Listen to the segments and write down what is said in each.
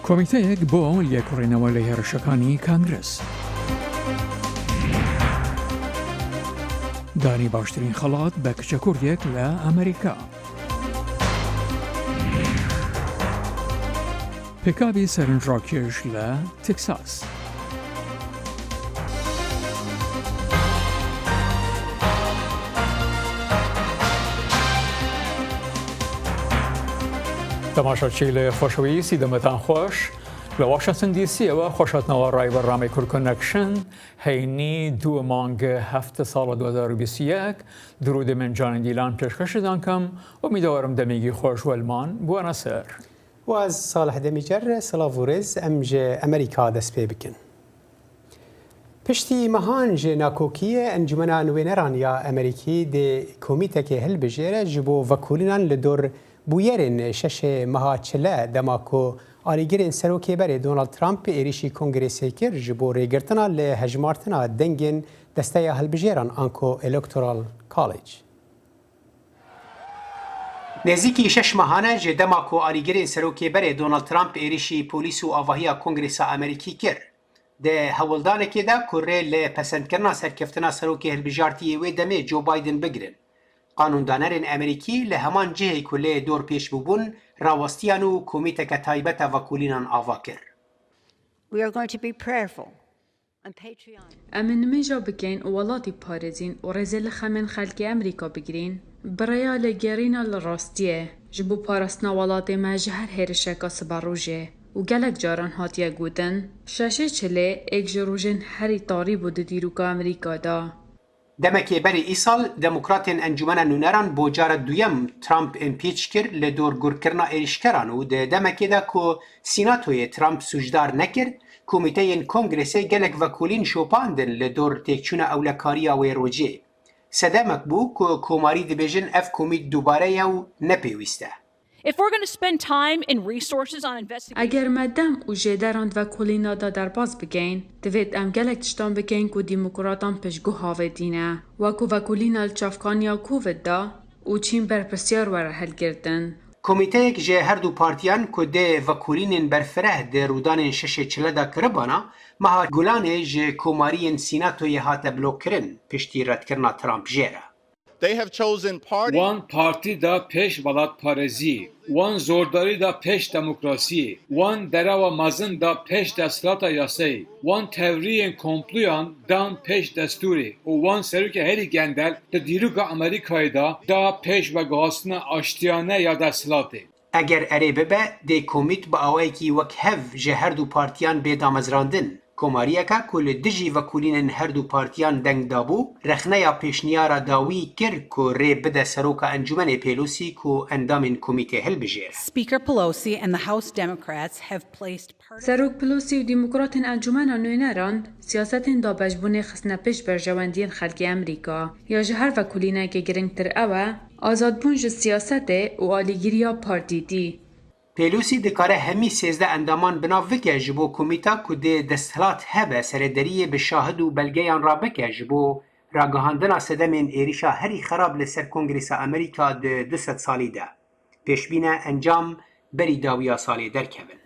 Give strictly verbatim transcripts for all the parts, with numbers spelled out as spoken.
کۆمیتەیەک بۆ لێکۆڵینەوە لە هێرشەکانی کانگرس. دانی باشترین خەڵات بە کچە کوردێک لە ئەمریکا. پێکاوی سەرنجڕاکێش لە تەکساس. تەماشاچی لە خۆشەویستی، دەمەتان خۆش. لە واشنتن دی سیەوە خۆشهاتنەوە ڕای بەرنامەی کورد کۆنەکشن، هەینی دوو مانگە هەفتە ساڵە دوو هەزار و بیست و یەک. درود من جان دیلان پێشکەشتان کەم. ئومیدوارم دەمێکی خۆش وەلمان بووەنە سەر. واز ساڵح دەمیجەر، سڵاو و ڕێز، ئەم ژێ ئەمریکا دەست پێ بکەن. پشتی مەهان ji nakokiyê Encûmena Nûêneran ya Amerîkî dê komîtekê hilbijêre ji bo vekolînan li dor bûyerên şeşê meha çile, dema ku alîgirên serokê berê Donald Trump êrîşî Kongrêsê kir ji bo rêgirtina li hejmartina dengên Desteya Hilbijêran anko Electoral College. Nêzîkî şeş mehan e ji dema ku alîgirên serokê berê Donald Trump êrîşî polîs û avahiya Kongresa Amerîkî kir. Di hewldanekê de ku rê li pesendkirina serkeftina serokê hilbijartî yê wê demê Joe Biden bigirin, qanûndanerên Amerîkî li heman cihê ku lê dor pêş bûbûn rawestiyan û komîteke taybet a vekolînan ava kir. We are going to be prayerful. Em ê nimêja bikeyn û welatî biparêzîn û rêzê li xemên xelkê Emerîka bigirîn. Bi rêya lêgerîna li rastiyê, ji bo parastina welatê me ji her hêrişeka siberojê û gelek caran hatiye gotin, şeşê çilê êk ji rojên herî tarî bû di dîroka Emerîka de. Demekê berî îsal, Demokratên Encûmena Nûneran bo cara duyem Trump impeach kir li dor gurkirina êrîşkeran û di demekê de ku Sînatoyê Trump sûcdar nekir, komîteyên Kongresê gelek vekolîn şopandin li dor têkçûna ewlekariya wê rojê. Sedemek bû ku komarî dibêjin ev komît dubare ye û ne pêwîst e. If we're gonna spend time and resources on investigating Eger me dem û jêderan di vekolîna de derbas bikeyn, divêt em gelek tiştan bikeyn ku demokratan piştguh avêtîne, wekû vekolîna li çavkaniya Covid de û çîn berpirsiyar were hilgirtin. Komîteyek ji her du partiyan ku dê vekolînên berfireh di rûdanên şeşê çile de kiribana, meha Gulanê ji komariyên Sînatoyê hate blokkirin, piştî redkirina Trump jê re. They have chosen party. Wan partî da pêş welatparêzî, wan zordarî da pêş demokrasî, wan derewa mezin da pêş desthilata yasayî, wan tewriyên komployan dan pêş destûrê û wan serokê herî gendel di dîroka Amerîkayê da da pêş veguhastina aştiyane ya desthilatê. Eger erê bibe, dê komît bi awayekî wekhev ji her du partiyan bê damezrandin. Komariyeke ku li dijî vekolînên her du partiyan deng dabû, rexneya pêşniyara dawî kir ku rê bide Seroka Encûmenê Pelosi ku endamên komîtê hilbijêre. Speaker Pelosi and the House Democrats have placed Serok Pelosi û Demokratên Encûmena Nûneran siyasetên dabeşbûnê xistine pêş berjewendiyên xelkê Amerîka. Ya ji her vekolînekê girîngtir ew e, azadbûn ji siyasetê û alîgiriya partîtî. Pelosi dikare hemî sêzdeh endaman bi nav bike ji bo komîta ku dê desthilat hebe serederiyê bi şahid û belgeyan re bike ji bo ragihandina sedemên êrîşa herî xerab li ser Kongresa Amerîka di du sed salî de. Pêşbîn e encam berî dawiya salê derkevin.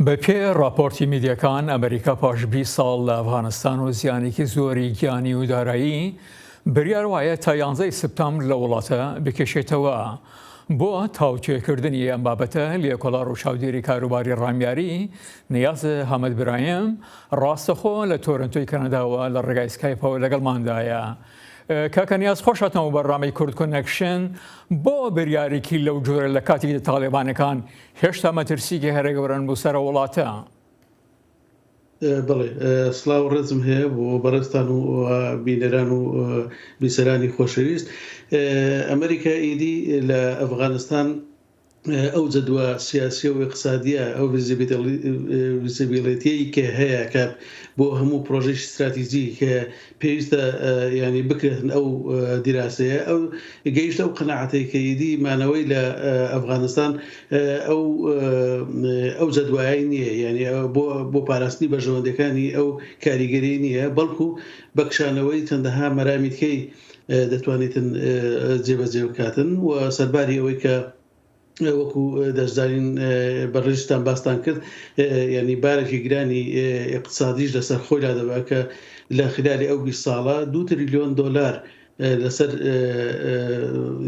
Bi pê raportî mîdyەکان، ئەمریکا پاش بیست ساڵ لە ئەفغانستان و زیانێکی زۆری گیانی و دارایی، بریار وایە تا یانزەی سپتامبر لە وڵاتە بکێشێتەوە. بۆ تاوتوێکردنی ئەم بابەتە، لێکۆڵەر و چاودێری کاروباری ڕامیاری نیاز حەمەد برایم ڕاستەخۆ لە تۆرنتۆی کەنەداوە لە ڕێگای سکایپەوە لەگەڵماندایە. کاکە نیاز، خۆش هاتنەوە بەرنامەی کورد کۆنەکشن. بۆ بریارێکی لەو جۆرە لە کاتێکی تاڵێبانەکان هێشتا مەترسیەکی هەرە گەورەن بۆ سەرە وڵاتە؟ بەڵێ، سڵاو و ڕێزم هەیە بۆ بەڕێزتان و بینەران و بیسەرانی خۆشەویست. ئەمریکا ئیدی لە ئەفغانستان ئەو جەدوە سیاسی و اقتصادیە، ئەو ڤیزیبیلیتی، ڤیزیبیلیتیەی کە هەیە کە بۆ هەموو پرۆژەی استراتیژی کە پێویستە، ینی بکرێتن ئەو دیراسەیە، ئەو گەیشت ئەو قەناعەتەی کە ئیدی مانەوەی لە ئەفغانستان ئەو ئەو جەدوایەی نییە، ینی بۆ بۆ پاراستنی بەرژەوەندەکانی ئەو کاریگەری نییە، بەڵکو بەکشانەوەی چەندەها مەرامیتکەی دەتوانیتن جێبەجێ بکاتن و سەرباری ئەوەی کە وەکو دەشدارین بەڕێژتان باستان کرد، یعنی بارێکی گرانی اقتصادیش لەسەر خۆی لادەبە کە لە خلالی ئەو بیست ساڵە دو تریلیۆن دۆلار لەسەر،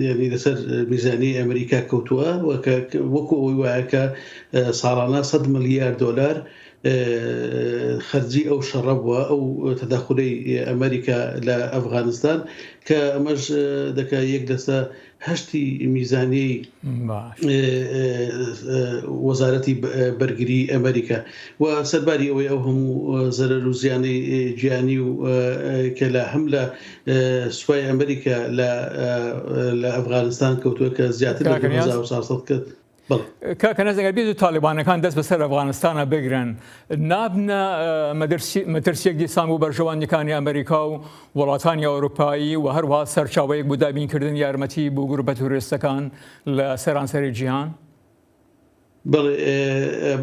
یعنی لەسەر میزانی ئەمریکا کەوتووە، وەکو ئەوەی وایە کە ساڵانە سەد ملیار دۆلار خەرجی ئەو شەڕە بووە، ئەو تەداخلەی ئەمریکا لە ئەفغانستان، کە ئەمەش دەکە یەک لەسە هەشتی میزانیەی وەزارەتی بەرگری ئەمریکا. و سەرباری ئەوەی ئەو هەموو زەرەر و زیانی گیانی و کە لە هەم لە سوپای ئەمریکا لە ئەفغانستان کەوتووە کە زیاتر لە دوو هەزار و چوار سەد کەس. کاکە نەزەگەر بیت و تالیبانەکان دەست بەسەر ئەفغانستانە بگرن، نابنە مەترسیەک دیسان بۆ بەرژەوەندەکانی ئەمریکا و وڵاتانی ئەوروپایی و هەروەها سەرچاوەیەک بۆ دابینکردن یارمەتی بۆ گروپە تورستەکان لە سەرانسەری جیهان؟ بەڵێ،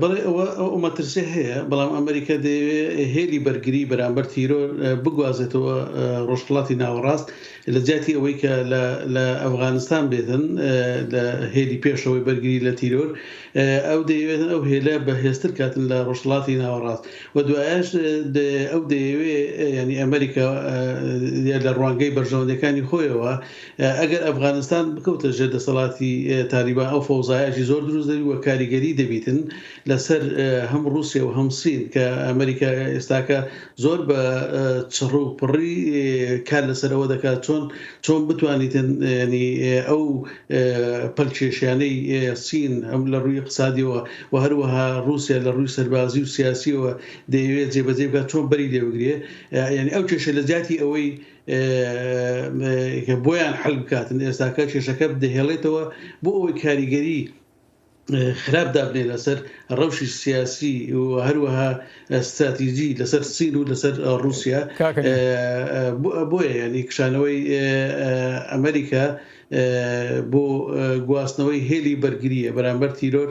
بەڵێ، ئەوە ئەو مەترسیە هەیە، بەڵام ئەمریکا دەیەوێت هێلی بەرگری بەرامبەر تیرۆر بگوازێتەوە ڕۆژهەڵاتی ناوەڕاست، لە جیاتی ئەوەی کە لە ئەفغانستان بێتن لە هێلی پێشەوەی بەرگری لە تیرۆر، ئەو دەیەوێتن ئەو هێلە بەهێزتر کاتن لە ڕۆژهەڵاتی ناوەڕاست. و دوایش ئەو دەیەوێ، یعنی ئەمریکا لە ڕوانگەی بەرژەوەندەکانی خۆیەوە، ئەگەر ئەفغانستان بکەوتە ژێر دەسەڵاتی تالیبان، ئەو فەوزایەکی زۆر دروست دەبی و کاریگەری دەبیتن لەسەر هەم رووسیا و هەم سین، کە ئەمریکا ئێستاکە زۆر بە چڕ و پڕی کار لەسەر ئەوە دەکات چۆن چۆن بتوانیتن، ینی ئەو پەلکێشیانەی سین هەم لە ڕووی اقتصادیەوە و هەروەها رووسیا لە ڕووی سەربازی و سیاسیەوە دەیەوێت جێبەجێ بکات، چۆن بەری لێ بگرێ. یعنی ئەو کێشە لە جیاتی ئەوەی کە بۆیان حل بکاتن، ئێستاکە کێشەکە دەهێڵێتەوە بۆ ئەوەی کاریگەری خراپ دابنێ لەسەر ڕەوشی سیاسی و هەروەها استراتیژی لەسەر سین و لەسەر رووسیا. بۆیە ینی کشانەوەی ئەمریکا بۆ گواستنەوەی هێلی بەرگریە بەرامبەر تیرۆر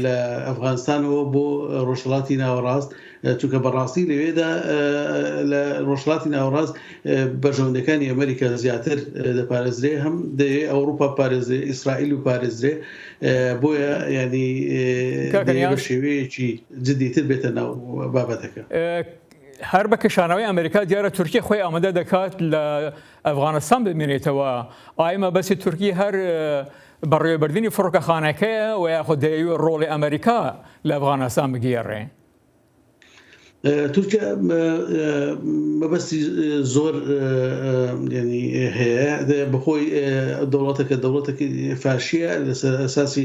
لە ئەفغانستانەوە بۆ ڕۆژهڵاتی ناوەڕاست، چونکە بەڕاستی لەوێدا لە ڕۆژهڵاتی ناوەڕاست بەرژەوەندەکانی ئەمریکا زیاتر دەپارێزرێ، هەم دەیەوێ ئەوروپا پارێزرێ، ئیسرائیل و پارێزرێ. بۆیە ینی بە شێوەیەکی جدیتر بێتە ناو بابەتەکە. هەر بە کشانەوەی ئەمریکا دیارە تورکیا خۆی ئامادە دەکات لە ئەفغانستان بمێنێتەوە. ئایا مەبەستی تورکی هەر بەڕێوەبردنی فڕۆکەخانەکەیە و یاخود دەیەوێت ڕۆڵی ئەمریکا لە ئەفغانستان بگێڕێ؟ تورکیا مەبەستی زۆر ینی هەیە، بەخۆی دەوڵەتەکە دەوڵەتێکی فاشیە لەسەر ئەساسی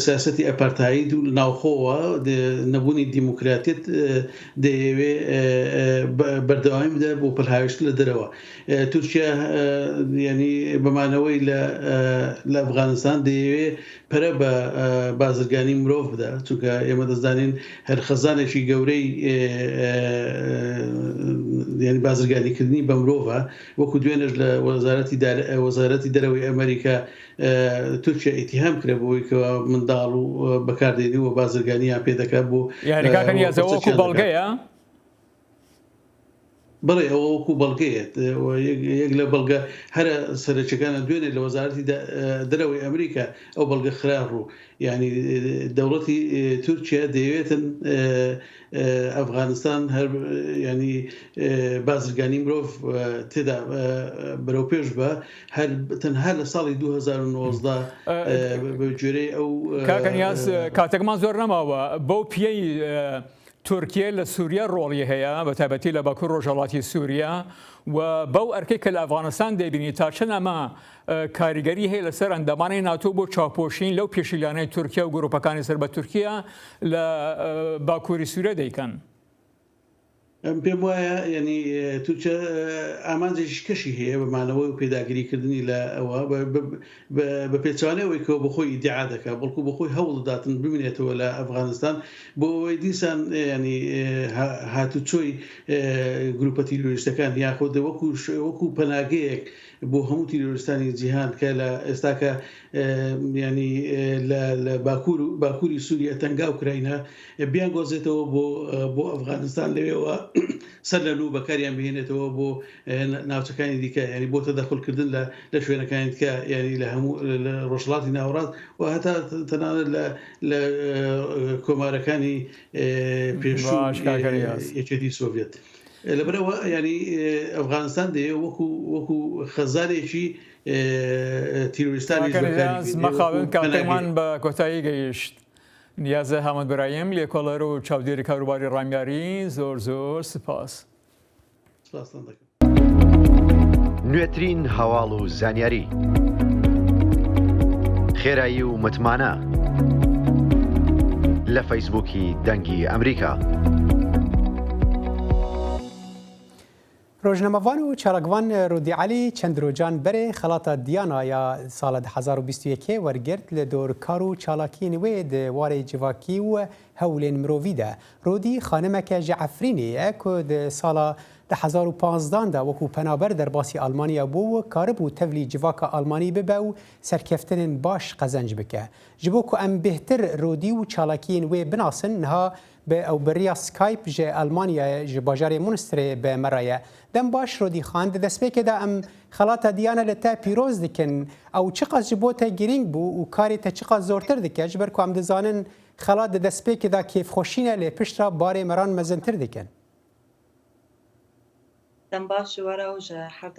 سیاستی ئەپارتاید و ناوخۆوە نەبوونی دیموکراتیت دەیەوێ بەردەوامی بدە بۆ پەلهاویشت لە دەرەوە. تورکیا ینی بەمانەوەی لە ئەفغانستان دەیەوێ پەرە بە بازرگانی مرۆڤ بدا، چونکە ئێمە دەزانین هەر خەزانێکی گەورەی ینی بازرگانیکردنی بە مرۆڤە، وەکو دوێنێش لە وەزارەتی وەزارەتی دەرەوەی ئەمریکا تورکیا ئیتیهام کرا بۆی کە منداڵ و بەکاردێنی و بازرگانیان پێ دەکات بۆ یعنی کاکە نیازەوە وەکو بەڵگەیە. بڵێ ئەوە وەکو بەڵگەیەت، یەک لە بەڵگە هەرە سەرچەکانە دوێنێ لە وەزارەتی دەرەوەی ئەمریکا ئەو بەڵگە خرا ڕوو، یعنی دەوڵەتی تورکیا دەیەوێتن ئەفغانستان هەر ینی بازرگانی مرۆڤ تێدا بەرەو پێش بە هەر تەنها لە ساڵی دوو هەزار و نۆزدە بە جۆرەی ئەو کاکەنیاز کاتێکمان زۆر نەماوە بەو پیەی تورکیە لە سووریا ڕۆڵی هەیە، بە تایبەتی لە باکوور ڕۆژهەڵاتی سووریا، و بەو ئەرکەی کە لە ئەفغانستان دەیبینی، تا چەند ئەمە کاریگەری هەیە لەسەر ئەندامانی ناتۆ بۆ چاوپۆشین لەو پێشیلانەی تورکیا و گروپەکانی سەر بە تورکیا لە باکووری سووریا دەیکەن؟ ئەم پێم وایە یعنی تورکیا ئامانجێکی کەشی هەیە بە مانەوەی و پێداگیریکردنی لە ئەوە بە پێچوانەوەی کە بە خۆی ئیدعا دەکات، بەڵکو بە خۆی هەوڵ دەداتن بمێنێتەوە لە ئەفغانستان بۆ ئەوەی دیسان ینی هاتوچۆی گروپە تیرۆریستەکان یاخود وەکو وەکو پەناگەیەک بۆ هەموو تیرۆریستانی جیهان کە لە ئێستاکە ینی لە باکوور و باکووری سووریا تەنگا و کرینە بیان گۆزێتەوە بۆ بۆ ئەفغانستان لەوێەوە سەر لە لوو بەکاریان بهێنێتەوە بۆ ناوچەکانی دیکە، یعنی بۆ تەدەخولکردن لە لە شوێنەکانی دیکە، یعنی لە هەموو لە ڕۆژهەڵاتی ناوەڕاست و هەتا تەنانەت لە لە کۆمارەکانی پێشوو یەکێتی سۆڤێت. لەبەرەوە یعنی ئەفغانستان دەیە وەکو وەکو خەزانێکی تیرۆریستانی مەخاون کاتێکمان بە کۆتایی گەیشت. نیازە هەمەد برایم لێکۆڵەر و چاودێری کاروباری ڕامیاری، زۆر زۆر سپاس. سپاستان دەکەم. نوێترین هەواڵ و زانیاری، خێرایی و متمانە لە فەیسبووکی دەنگی ئەمریکا. Rojnamevan û çalakvan Rûdî Elî çend rocan berê xelata Diyana ya sala du hezar û bîst û yekê wergirt li dor kar û çalakiyên wê di warê civakî û hewlên mirovî de. Rûdî xanimeke ji Efrînê ye ku di sala du hezar û panzdan de wekû penaber derbasî Almanya bû û karibû tevlî civaka Almanî bibe û serkeftinên baş qezenc bike. Ji bo ku em bêhtir Rûdî û çalakiyên wê binasin, niha bi ew bi riya Skype ji Almanyayê, ji bajarê Munsterê bi me re ye. Dem baş Rûdî Xan, di destpêkê de em xelata Diyana li te pîroz dikin. Ew çiqas ji bo te girîng bû û karê te çiqas zortir dike, ji ber ku em dizanin xelat di destpêkê de kêfxweşî ne, lê piştre barê meran mezintir dikin. Dem baş ji we re û ji her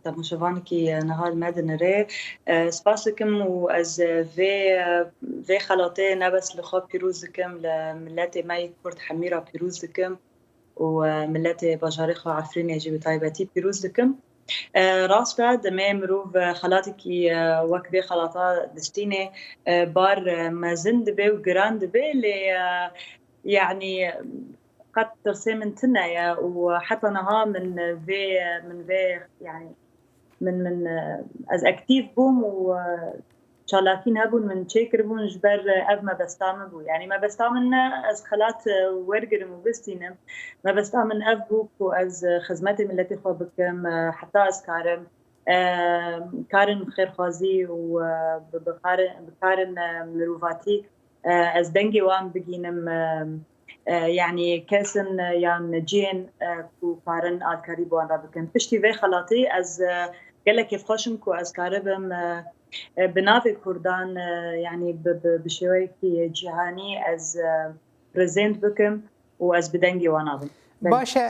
temaşevanekî niha li me dinire. Spas dikim û ez vê vê xelatê ne bes li xwe pîroz dikim, li miletê me yê Kurd hemî re pîroz dikim û miletê bajarê xwe Efrînê jî bi taybetî pîroz dikim. Rast e, demê mirov xelatekî wek vê xelata distînê bar mezin dibe û giran dibe, lê yanî qet tirsê min tune ye û heta niha min vê min vê yanî min min ez aktîf bûm û çalakî nebûn min çêkiribûn, ji ber ev mebesta min bû. Yanî mebesta min ne ez xelat wergirim û bistînim. Mebesta min ev bû ku ez xizmetê miletê xwe bikim, heta ez karim karin xêrxwazî û bi karin mirovatî ez dengê wan bigînim. Yanî kesin yan cihên ku karin alkarî bi wan re bikin. Piştî vê xelatî ez gelek kêfxweş im ku ez karibim bi navê Kurdan, yanî bi şêweyekî cîhanî ez prezent bikim û ez bi dengê wan abim. Baş e,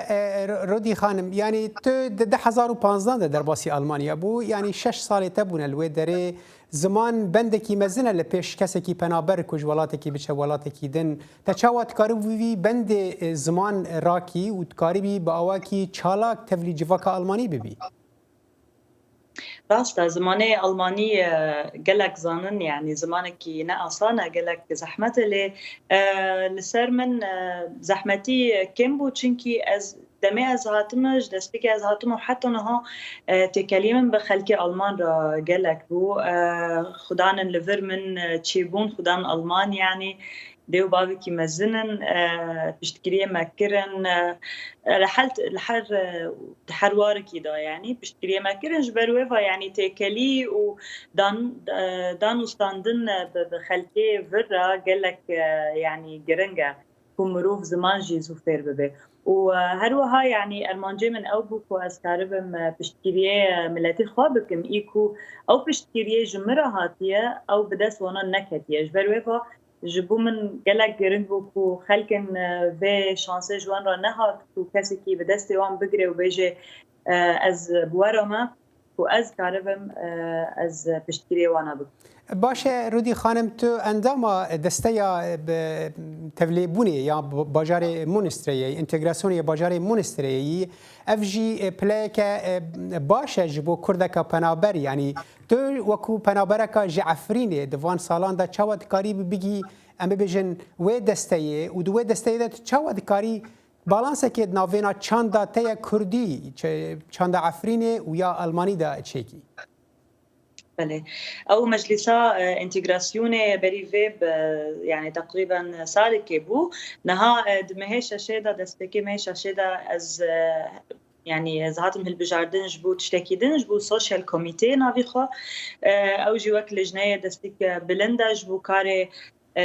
Rûdî Xanim, yanî tu di du hezar û panzdan de derbasî Almanya bû, yanî şeş salê te bûne li wê derê. Ziman bendekî mezin e li pêş kesekî penaber ku ji welatekî biçe welatekî din. Te çawa dikarî vî bendê ziman rakî û dikarîbî bi awakî çalak tevlî civaka Almanî bibî? Rast e, zimanê Almanî gelek zanin, yanî zimanekî ne asan e, gelek zehmet e, lê li ser min zehmetî kêm bû, çimkî ez demê ez hatim, ji destpêkê ez hatim û heta niha têkeliyê min bi xelkê Alman re gelek bû. Xudan in li vir min çêbûn, xudan Alman, yanî dê û bavekî mezin in, piştgiriyê me kirin, li her, li her, di her warekî de, yanî piştgiriyê me kirin, ji ber wê ve, yanî têkelî û dan, dan û standin bi, bi xelkê vir re gelek, yanî giring e ku mirov ziman jî zû fêr bibe. Û her wiha, yanî ermancê min ew bû ku ez karibim piştgiriyê miletê xwe bikim, î ku ew piştgiriyê ji min re hatiye, ew bi dest wana neketiye. Ji ber wê ve ji bo min gelek giring bû ku xelkên vê şansê ji wan re nehat ku kesekî bi destê wan bigire û bêje, ez bi we re me, ku ez karibim ez piştgiriyê wana bikim. Baş e, Rûdî Xanim, tu endama desteya tevlêbûnê ya bajarê Munîstreyê, întegrasyonê ya bajarê Munîstreyê yî. Ev jî pileyeke baş e ji bo kurdeka penaber, yanî tu wekû penabereka ji Efrînê di van salan de çawa dikarî bigî, em bibêjin, wê desteyê û di wê desteyê de tu çawa dikarî balansekê di navbêna çanda te ya kurdî, çanda Efrînê û ya Almanî de çêkî? Belê. Ew meclîsa entegrasyonê berî vê bi, yanî teqrîben salekê bû. Niha di mehê şeşê de, destpêkê mehê şeşê de ez, yanî ez hatim hilbijardin ji bo tiştekî din, ji bo sosyal komîteyê navî xwe. Ew jî wek lijneyê destpêk bilind e ji bo karê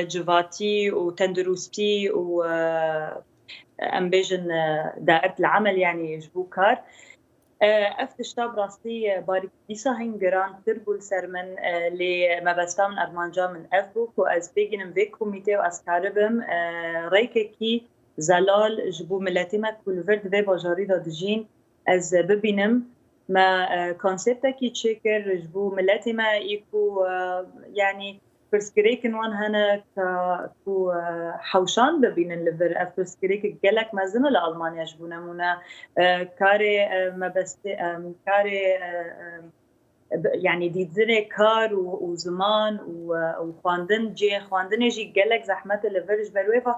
civatî û tenduristî û em bêjin, e, daîret el-emel, yanî ji bo kar. E, ev tişta bi rastî, e, barî dîsa hîn girantir bû li ser min, e, lê mebesta min, armanca min ev bû ku ez bigihînim vê komîtê û ez karibim, e, rêkekî zelal ji bo miletê me ku li vir di vê bajarî de dijîn, ez bibînim. Me, e, konseptekî çêkir ji bo miletê me, î ku, e, yanî pirsgirêkin wan hene ka, ku, e, hewşan bibînin li vir. Ev pirsgirêkek gelek mezin e li Almanya, ji bo nemûne, e, karê, e, mebestê, e, karê, e, e, bi-, yanî dîtinê kar û, û ziman û, e, û xwendin, cihê xwendinê jî gelek zehmet e li vir. Ji ber wê ve,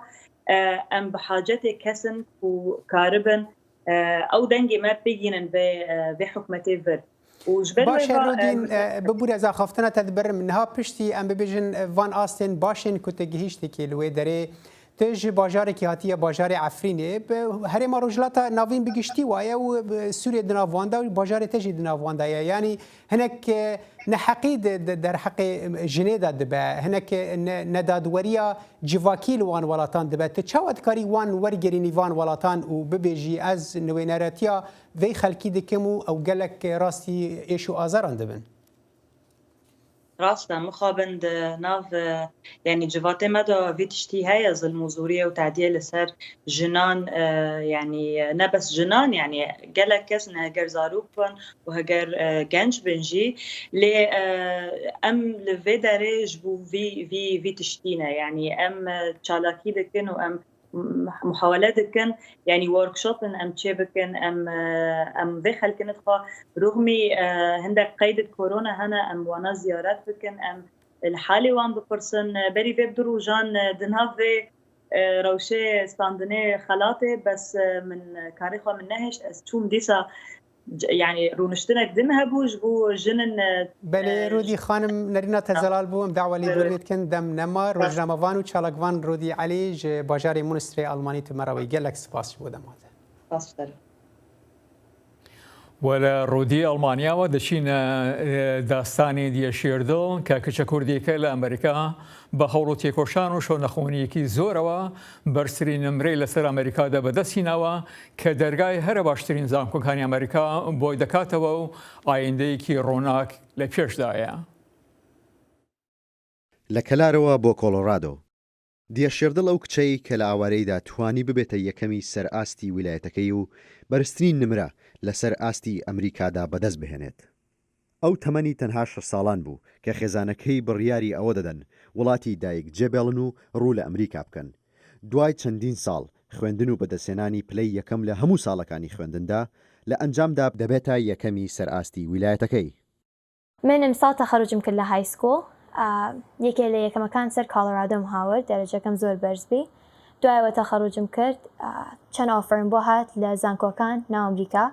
e, em bi hacetê kes in ku karibin, e, ew dengê me bigihînin vê, e, vê hikûmetê vir. Û ji ber Baş wê e, ve, e, Rodîn, e, bibûre ez axaftina te dibirim. Niha piştî em bibêjin, e, van astên baş ên ku tu gihîştî kî li wê derê, tu ji bajarekî hatiye, bajarê Efrînê. Bi herêma Rojhilata Navîn bi giştî waye û, e, Sûriyê di nav wan de û bajarê te jî di nav wan de ye. Yanî hinek, e, neheqî di, di derheqê jinê de dibe. Hinek, e, ne-, nedadweriya civakî li wan welatan dibe. Tu çawa dikarî wan wergerînî van welatan û bibêjî, ez niwêneratiya vê xelkî dikim û ew gelek rastî êş û azaran dibin? Rast e, mixabin di nav, e, yanî civatê me de vî tiştî heye, zilm û zoriyê û tediye li ser jinan, e, yanî ne bes jinan, yanî gelek kes ne heger zarok bin û heger, e, genç bin jî. Lê, e, em li vê derê ji bo vî, vî, vî tiştî ne. Yanî em, e, çalakî dikin û em muhawele dikin, yanî workshopin em çê bikin, em, e, em vê xelkinê xwe ruxmî, e, hindek qeydek korona hene, em wana ziyaret bikin, em li halê wan bipirsin. Berî vê bi du rojan, e, di nav vê, e, rewşê standinê xelatê, bes, e, min karê xwe min nehişt, ez çûm dîsa c-, yanî rûniştinek din hebû ji bo jinin, e, Belê, e, Rûdî xanim, nerîna te zelal bû, em dawa lê Belê. Dûr lê dikin, dem nema, rojnamevan û çalakvan Rûdî Elî ji bajarê Munstrê Almanî, tu me re wê gelek spas ji bo dema te. Spas ji te re. Wele Rûdî Almanya we diçîne, e, dastanê Diye Şêrdil, ke kiçe Kurdîke li Amerîka bi hewl û têkoşan û şonexwaniyekî zoreve bersirî nimrê li ser Amerîka de bi dest hînawe, ke dergayê here baştirîn zankokanî Amerîka boy dikateve û ayîndeyekî ronak li pêş daye. لە کەلارەوە بۆ کۆلۆرادۆ. دیە شێردڵ ئەو کچەی کە لە ئاوارەیدا توانی ببێتە یەکەمی سەر ئاستی ویلایەتەکەی و بەرزترین نمرە لەسەر ئاستی ئەمریکادا بەدەست بهێنێت. ئەو تەمەنی تەنها شەش ساڵان بوو کە خێزانەکەی بڕیاری ئەوە دەدەن وڵاتی دایک جێبێڵن و ڕوو لە ئەمریکا بکەن. دوای چەندین ساڵ خوێندن و بەدەستهێنانی پلەی یەکەم لە هەموو ساڵەکانی خوێندندا، لە ئەنجامدا دەبێتە یەکەمی سەر ئاستی ویلایەتەکەی. من ئەمساڵ تەخەروجم کرد لە های سکوڵ. ئا، یەکێ لە یەکەمەکان سەر کۆلۆرادۆم هاورد، دەرەجەکەم زۆر بەرز بی. دوایەوە تەخەروجم کرد، ئا، چەند ئۆفەرم بۆ هات لە زانکۆکان ناو ئەمریکا.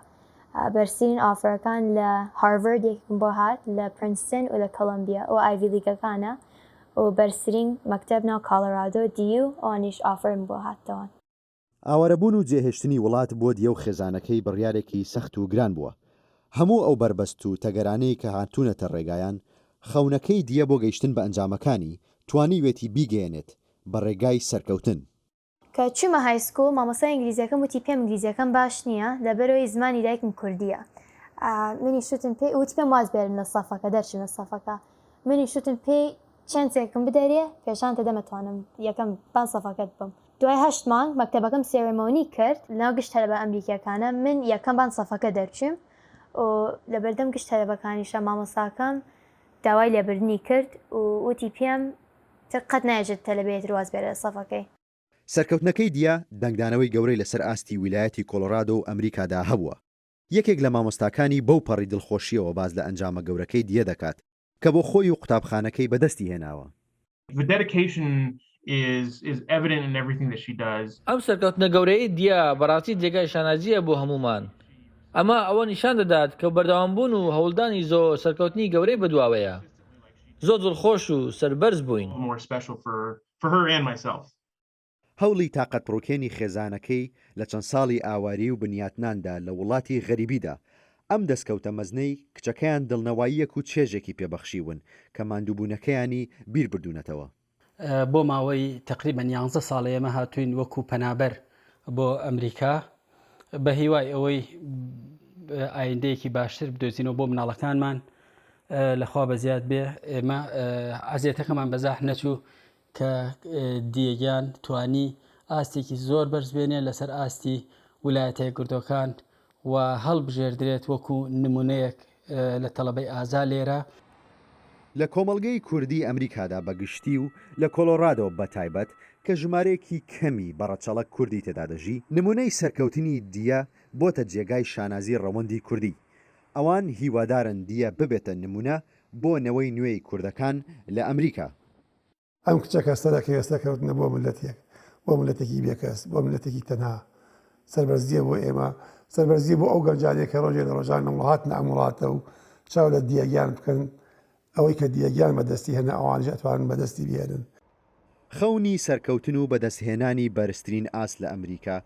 ئا، بەرزترین ئۆفەرەکان لە هارڤارد یەکێکم بۆ هات، لە پرینستن و لە کۆلۆمبیا و ئایڤی لیگەکانە، و بەرزترین مەکتەب ناو کۆلۆرادۆ دی یو، ئەوانیش ئۆفەرم بۆ هاتەوە. ئاوارەبوون و جێهێشتنی وڵات بۆ دیە و خێزانەکەی بڕیارێکی سەخت و گران بووە. هەموو ئەو بەربەست و تەگەرانەی کە هاتوونەتە ڕێگایان، خەونەکەی دیە بۆ گەیشتن بە ئەنجامەکانی توانیوێتی بیگەیەنێت بە ڕێگای سەرکەوتن. کە چوومە های سکوڵ، مامۆستای ئینگلیزیەکەم وتی پێم ئینگلیزیەکەم باش نییە، لەبەرەوەی زمانی دایکم کوردیە. ئا، منی شتم پێ، وتی پێم واز بێرم لە سەفەکە، دەرچم لە سەفەکە. منی شتم پێی چەنسێکم بدەرێ، پێشان تە دەمەتوانم یەکەم بان سەفەکەت بم. دوای هەشت مانگ مەکتەبەکەم سێرێمۆنی کرد، لەناو گشت تەلەبە ئەمریکیەکانە من یەکەم بان سەفەکە دەرچووم و لە بەردەم گشت تەلەبەکانیشە مامۆستاکەم داوای لێبردنی کرد و وتی پێم تر قەت نایەژێت تەلەبەیەتر واز بێرە لە سەفەکەی. سەرکەوتنەکەی دیە دەنگدانەوەی گەورەی لەسەر ئاستی ویلایەتی کۆلۆرادۆ و ئەمریکادا هەبووە. یەکێک لە مامۆستاکانی بەو پەڕی دڵخۆشیەوە باز لە ئەنجامە گەورەکەی دیە دەکات کە بۆ خۆی و قوتابخانەکەی بەدەستی هێناوە. The dedication is, is evident in everything that she does. ئەم سەرکەوتنە گەورەی دیە بەڕاستی جێگای شانازیە بۆ هەمومان. ئەمە ئەوە نیشان دەدات کە بەردەوامبوون و هەوڵدانی زۆر سەرکەوتنی گەورەی بەدواوەیە. زۆر دڵخۆش و سەربەرز بووین. More special for, for her and myself. هەوڵی تاقەت پڕوکێنی خێزانەکەی لە چەند ساڵی ئاواری و بنیاتناندا لە وڵاتی غەریبیدا، ئەم دەستکەوتە مەزنەی کچەکەیان دڵنەواییەک و چێژێکی پێبەخشیون کە ماندووبوونەکەیانی بیر بردوونەتەوە. بۆ ماوەی تەقریبەن یانزە ساڵە ئێمە هاتووین وەکو پەنابەر بۆ ئەمریکا، بە هیوای ئەوەی ئایندەیەکی باشتر بدۆزینەوە بۆ مناڵەکانمان. لەخوا بە زیاد بێ، ئێمە عەزێتەکەمان بە زەحم نەچوو کە دیەگیان توانی ئاستێکی زۆر بەرز بێنێ لەسەر ئاستی ویلایەتە یەکگرتووەکان و هەڵبژێردرێت وەکو نمونەیەک لە تەڵەبەی ئازا لێرە. لە کۆمەڵگەی کوردی ئەمریکادا بە گشتی و لە کۆلۆرادۆ بە تایبەت، کە ژمارەیەکی کەمی بە ڕەچەڵەک کوردی تێدا دەژی، نمونەی سەرکەوتنی دیە بۆتە جێگای شانازی ڕەوەندی کوردی. ئەوان هیوادارن دیە ببێتە نمونە بۆ نەوەی نوێی کوردەکان لە ئەمریکا. ئەم کچە کە سەرەکەیە سەرکەوتنە بۆ ملەتێک، بۆ ملەتێکی بێکەس، بۆ ملەتێکی تەنها. سەربەرزیە بۆ ئێمە، سەربەرزیە بۆ ئەو گەنجانەی کە ڕۆژێ لە ڕۆژان ئەمڕۆ هاتنە ئەم وڵاتە و چاو لە دیەگیان بکەن. ئەوەی کە دیەگیان بەدەستی هێنا ئەوانیش ئەتوانن بەدەستی بهێنن. خەونی سەرکەوتن و بەدەستهێنانی بەرزترین ئاست لە ئەمریکا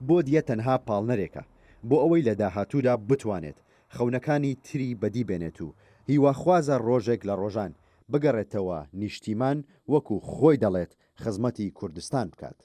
بۆ دیە تەنها پاڵنەرێکە بۆ ئەوەی لە داهاتوودا بتوانێت خەونەکانی تری بەدی بێنێت و هیواخوازە ڕۆژێک لە ڕۆژان بگەڕێتەوە نیشتیمان، وەکو خۆی دەڵێت، خزمەتی کوردستان بکات.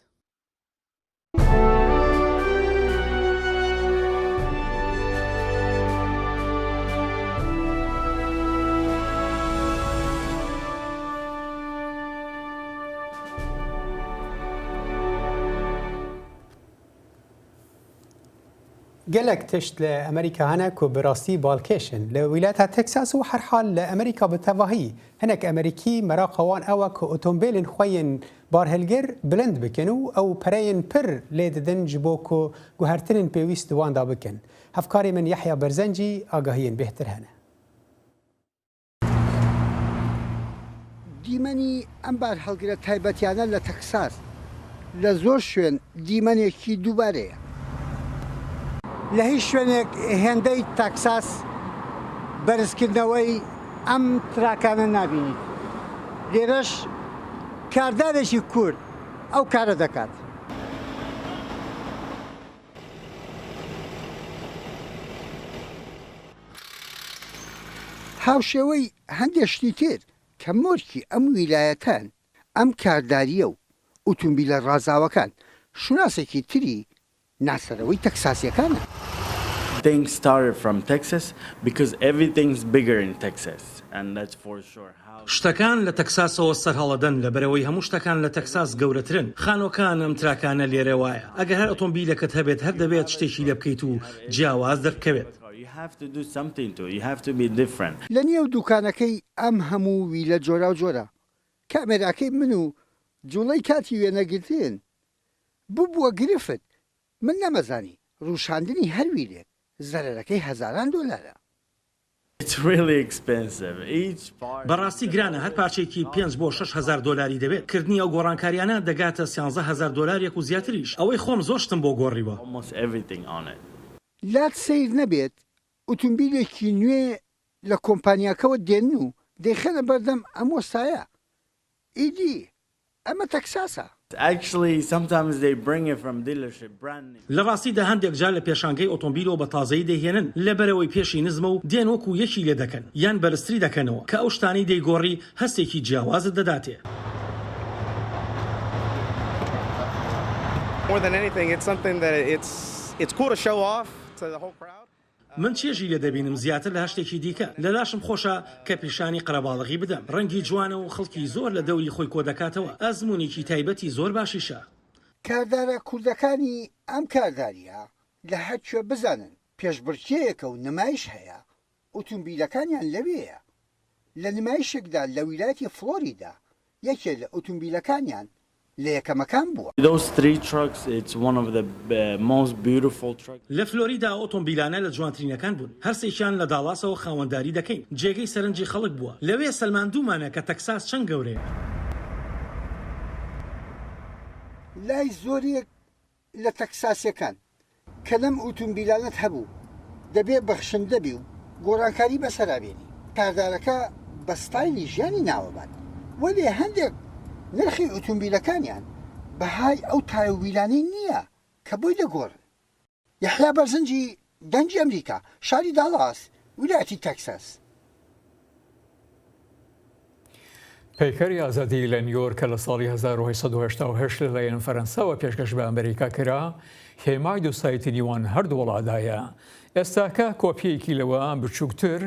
Gelek tişt li Amerîka hene ku bi rastî balkêş in. Li wîlayeta Texas û herhal li Amerîka bi tevahî hinek Amerîkî meraqa wan ew e ku otomobîlên xwe yên barhilgir bilind bikin û ew pereyên pir lê didin ji bo ku guhertinên pêwîst di wan de bikin. Hevkarê min Yehya Berzencî agahiyên bêhtir hene. دیمەنی ئەم بارهەڵگرە تایبەتیانە لە تەکساس لە زۆر شوێن دیمەنێکی دووبارەیە. لە هیچ شوێنێک هێندەی تەکساس بەرزکردنەوەی ئەم تراکانە نابینیت. لێرەش کاردارێکی کورد ئەو کارە دەکات. هاوشێوەی هەندێک شتی تر کە مۆرکی ئەم ویلایەتان ئەم کاردارییە و ئوتومبیلە ڕازاوەکان شوناسێکی تری ناسەرەوەی تەکساسیەکانە. Things started from Texas because everything's bigger in Texas and that's for sure. شتەکان لە تەکساسەوە سەرهەڵەدەن، لەبەرئەوەی هەموو شتەکان لە تەکساس گەورەترن. خانووەکان، ئەم تراکانە لێرە وایە. ئەگەر هەر ئۆتۆمبیلەکەت هەبێت، هەر دەبێت شتێکی لێ بکەیت و جیاواز دەربکەوێت. You have to do something to it. You have to be different. لە نێو دوکانەکەی ئەم هەموو ویلە جۆراوجۆرە، کامێراکەی من و جوڵەی کاتی وێنەگرتن ببووە گرفت. من نەمەزانی ڕووشاندنی هەر ویلێک زەرەرەکەی هەزاران دۆلارە. It's really expensive. Each part. بەڕاستی گرانە، هەر پارچەیەکی پێنج بۆ شەش هەزار دۆلاری دەبێت. کردنی ئەو گۆڕانکاریانە دەگاتە سیانزە هەزار دۆلاریەک و زیاتریش. ئەوەی خۆم زۆر شتم بۆ گۆڕیوە. Almost everything on it. لات سیر نەبێت ئوتومبیلێکی نوێ لە کۆمپانیاکەوە دێن و دەیخەنە بەردەم ئەم وەستایە. ئیدی ئەمە تەکساسە. Actually, sometimes they bring it from dealership, brand new. لە ڕاستیدا هەندێک جار لە پێشانگەی ئۆتۆمبیلەوە بە تازەیی دەیهێنن، لەبەرئەوەی پێشی نزمە و دێن وەکو یەکی لێ دەکەن یان بەرزتری دەکەنەوە، کە ئەو شتانەی دەیگۆڕی هەستێکی جیاوازت دەداتێ. More than anything, it's something that it's it's cool to show off to the whole crowd. من چێژی لێ دەبینم زیاتر لە هەر شتێکی دیکە. لە لاشم خۆشە کە پیشانی قەرەباڵغی بدەم. ڕەنگی جوانە و خەڵکی زۆر لە دەوری خۆی کۆ دەکاتەوە. ئەزموونێکی تایبەتی زۆر باشیشە. کاردارە کوردەکانی ئەم کارداریە لە هەر کوێ بزانن پێشبڕکێیەکە و نمایش هەیە، ئوتومبیلەکانیان لەوێیە. لە نمایشێکدا لە ویلایەتی فلۆریدا یەکێ لە ئوتومبیلەکانیان لە یەکەمەکان بووە. Those three trucks, it's one of the uh, most beautiful trucks. لە فلۆریدا ئۆتۆمبیلانە لە جوانترینەکان بوون. هەرسێکیان لە داڵاسەوە خاوەنداری دەکەین. جێگەی سەرنجی خەڵک بووە. لەوێ سەلماندوومانە کە تەکساس چەند گەورەیە. لای زۆرێک لە تەکساسیەکان کە لەم ئوتومبیلانەت هەبوو دەبێ بەخشندە بی و گۆڕانکاری بەسەرا بێنی. کاردارەکە بە ستایلی ژیانی ناوەبات، وەلێ هەندێک نرخی ئوتومبیلەکانیان بەهای ئەو تایە و ویلانەی نییە کە بۆی دەگۆڕن. یەحیا بەرزنجی، دەنگی ئەمریکا، شاری داڵاس، ویلایەتی تەکساس. پەیکەری ئازادی لە نیویۆرک کە لە ساڵی هەزار و هەشت سەد و هەشتا و هەشت لەلایەن فەرەنساوە پێشکەش بە ئەمریکا کرا، هێمای دۆستایەتی نێوان هەردوو وڵاتدایە. ئێستاکە کۆپیەکی لەوە بچووکتر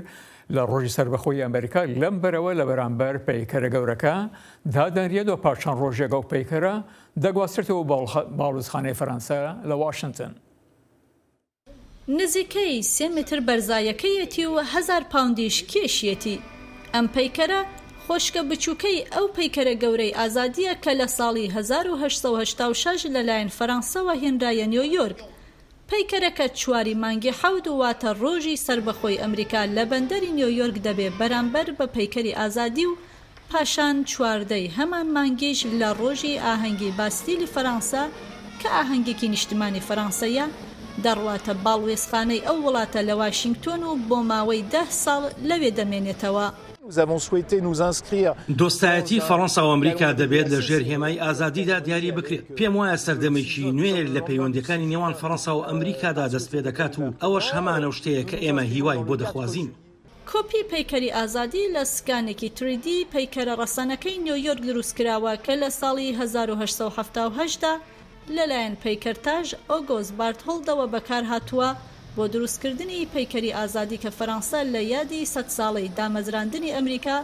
لە ڕۆژی سەربەخۆی ئەمریکا لەم بەرەوە لە بەرامبەر پەیکەرە گەورەکە دادەنرێت و پاش چەند ڕۆژێک ئەو پەیکەرە دەگواسترێتەوە باڵخ-، باڵوێزخانەی فەرەنسا لە واشنگتن. نزیکەی سێ متر بەرزایەکەیەتی و هەزار پاوندیش کێشیەتی. ئەم پەیکەرە خۆشکە بچووکەی ئەو پەیکەرە گەورەی ئازادییە کە لە ساڵی هەزار و هەشت سەد و هەشتا و شەش لەلایەن فەرەنسەوە هێنرایە نیۆیۆرک. پەیکەرەکە چواری مانگی حەوت، واتە ڕۆژی سەربەخۆی ئەمریکا، لە بەندەری نیۆیۆرک دەبێ بەرامبەر بە پەیکەری ئازادی و پاشان چواردەی هەمان مانگیش لە ڕۆژی ئاهەنگی باستیلی فەرەنسا کە ئاهەنگێکی نیشتمانی فەرەنسەیە، دەڕواتە باڵوێزخانەی ئەو وڵاتە لە واشینگتۆن و بۆ ماوەی دە ساڵ لەوێ دەمێنێتەوە. Nous avons souhaité nous inscrire دۆستایەتی فەڕەنسا و ئەمریکا دەبێت لە ژێر هێمای ئازادیدا دیاری بکرێت. پێم وایە سەردەمێکی نوێ لە پەیوەندیەکانی نێوان فەڕەنسا و ئەمریکادا دەست پێ دەکات و ئەوەش هەمانە شتەیە کە ئێمە هیوای بۆ دەخوازین. کۆپی پەیکەری ئازادی لە سکانێکی تریدی پەیکەرە ڕەسەنەکەی نیۆیۆرک دروست کراوە کە لە ساڵی هەزار و هەشت سەد و حەفتا و هەشت دا لەلایەن پەیکەرتاژ ئۆگۆست بارتهۆڵدەوە بەکار هاتووە بۆ دروستکردنی پەیکەری ئازادی کە فەرەنسا لە یادی سەد ساڵەی دامەزراندنی ئەمریکا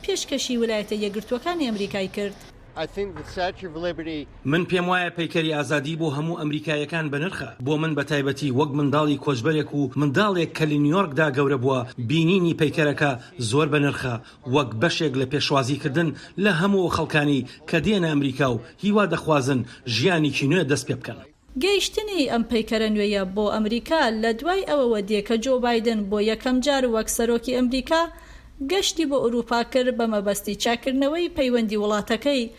پێشکەشی ویلایەتە یەکگرتووەکانی ئەمریکای کرد. I think the Statue of Liberty من پێم وایە پەیکەری ئازادی بۆ هەموو ئەمریکایەکان بەنرخە. بۆ من بە تایبەتی وەک منداڵی کۆچبەرێک و منداڵێک کە لە نیویۆرکدا گەورە بووە، بینینی پەیکەرەکە زۆر بەنرخە وەک بەشێک لە پێشوازیکردن لە هەموو خەڵکانی کە دێنە ئەمریکا و هیوا دەخوازن ژیانێکی نوێ دەست پێ بکەن. گەیشتنی ئەم پەیکەرە نوێیە بۆ ئەمریکا لە دوای ئەوەوە دێ کە جۆ بایدن بۆ یەکەم جار وەک سەرۆکی ئەمریکا گەشتی بۆ ئەوروپا کرد بە مەبەستی چاکردنەوەی پەیوەندی وڵاتەکەی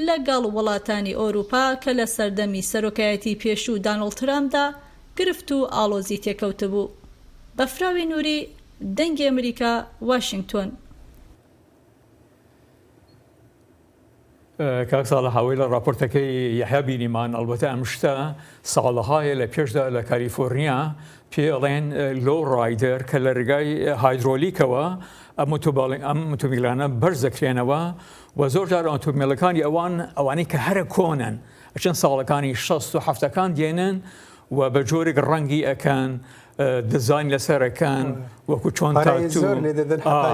لەگەڵ وڵاتانی ئەوروپا کە لە سەردەمی سەرۆکایەتی پێشوو دانۆڵد ترامپدا گرفت و ئاڵۆزی تێکەوتبوو. بەفراوی نوری، دەنگی ئەمریکا، واشنگتۆن. کاک ساڵح، ئەوەی لە ڕاپۆرتەکەی یەحیا بینیمان، ئەلبەتە ئەم شتە ساڵەهایە لە پێشدا لە کالیفۆرنیا پێ ئەڵێن لۆ ڕایدەر کە لە ڕێگای هایدرۆلیکەوە ئەم ئۆتۆمبیلانە بەرز دەکرێنەوە و زۆر جار ئۆتۆمبیلەکانی ئەوان، ئەوانەی کە هەرە کۆنن، ئەچن ساڵەکانی شەست و حەفتەکان دێنن و بە جۆرێک ڕەنگی ئەکەن، دیزاین لەسەرەکەن، وەکو چۆن تاتو.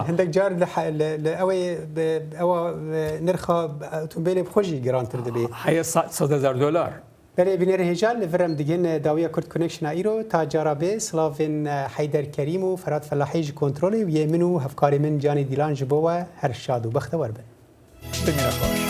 هەندێک جار لە ئەوەی ئەوە نرخە ئۆتۆمبیلێ بخۆشی گرانتر دەبێت. هەیە سەد هەزار دۆلار. بەرێ بینەرە هێژا li vir em digin dawiya Kurd Connection a îro, ta cara bê, silavên Heyder Kerîm û Ferhat Felahî ji kontrolê û yê min û hevkarê min Canî Dîlan ji bo we her şad û bextewar bin. Bimîne xweş.